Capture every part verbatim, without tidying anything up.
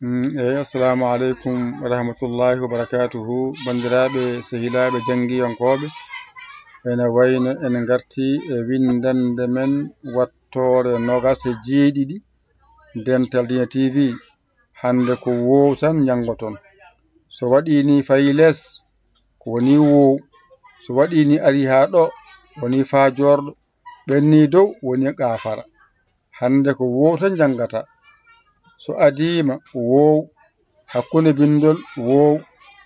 Mm, eyi, assalamu aleykum wa rahmatullahi wa barakatuhu. Banndiraaɓe, sehilaaɓe, janngiyankooɓe, ene wayno en ngarti e winndannde men wattoore noogaas e jeeɗiɗi Dental Diine T V. Hannde ko woow tan njanngoton. So waɗii nii fayi les, ko woni woow. So waɗii nii arii haa ɗo, woni faa joorɗo. Ɓennii dow, woni qaafara. Hannde ko woow tan njanngata. So adiima, woow. Hakkunde binndol, woow.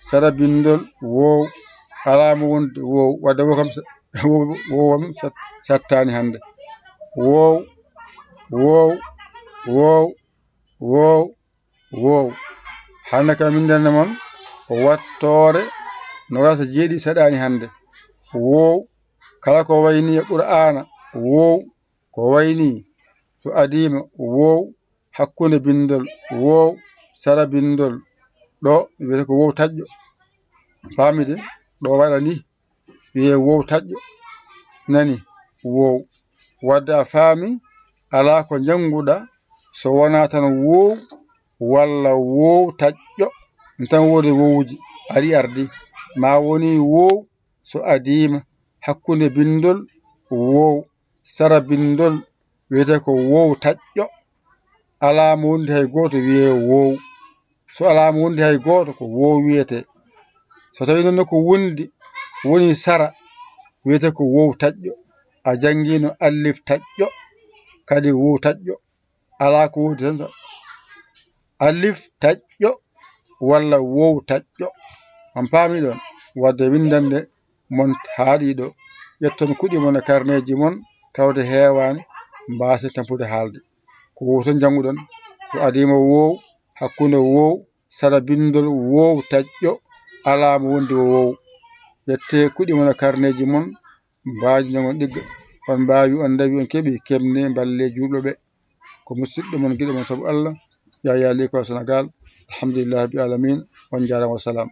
Sara binndol, woow. Alaa mo wonde woow. Wadde woow kam sa-, woow, woow kam sat-, sattaani hannde. Woow, woow, woow, woow, woow. Hannde kam winndannde mon ko wattoore noogaas e jeeɗiɗi saɗaani hannde. Woow, kala ko wayi nii e Qur'aana, woow, ko wayi nii so adiima, woow, hakkunde binndol, woow, sara binndol, ɗo wiyetee ko woow taƴƴo. Paamide, ɗo waɗa nii, wiyee woow taƴƴo. Nani, woow. Wadde a faami, alaa ko njannguɗaa so wonaa tan woow walla woow taƴƴo. Ɗum tan woodi woowuuji, ari ardi. Maa woni woow so adiima hakkunde binndol, woow, sara binndol, wiyetee ko woow taƴƴo. Alaa mo wondi hay gooto wiyee woow. So alaa mo wondi hay gooto, ko woow wiyetee. So tawii noon ko wondi, woni sara, wiyetee ko woow taƴƴo. A janngiino allif taƴƴo, kadi woow taƴƴo. Alaa ko woodi tan so allif taƴƴo walla woow taƴƴo. On paami ɗon? Wadde winndannde mon haaɗi ɗo. Ƴetton kuɗi mon e karneeji mon, tawde heewaani, mbaasen tampude haalde. Ko woow tan njannguɗon. So adiima woow, hakkunde woow, sara binndol woow taƴƴo, alaa mo wondi woow. Ƴettee kuɗi mon e karneeji mon, mbaajinee mon ɗigga. On mbaawi, on ndawi, on keɓi, keɓnee, mballee juulɓe ɓe. Ko musidɗo mon, giɗo mon sabu Allah, Yaya Leko Senegal. Alhamdulillahi rabbil alamin. On njaaraama, wa salaam.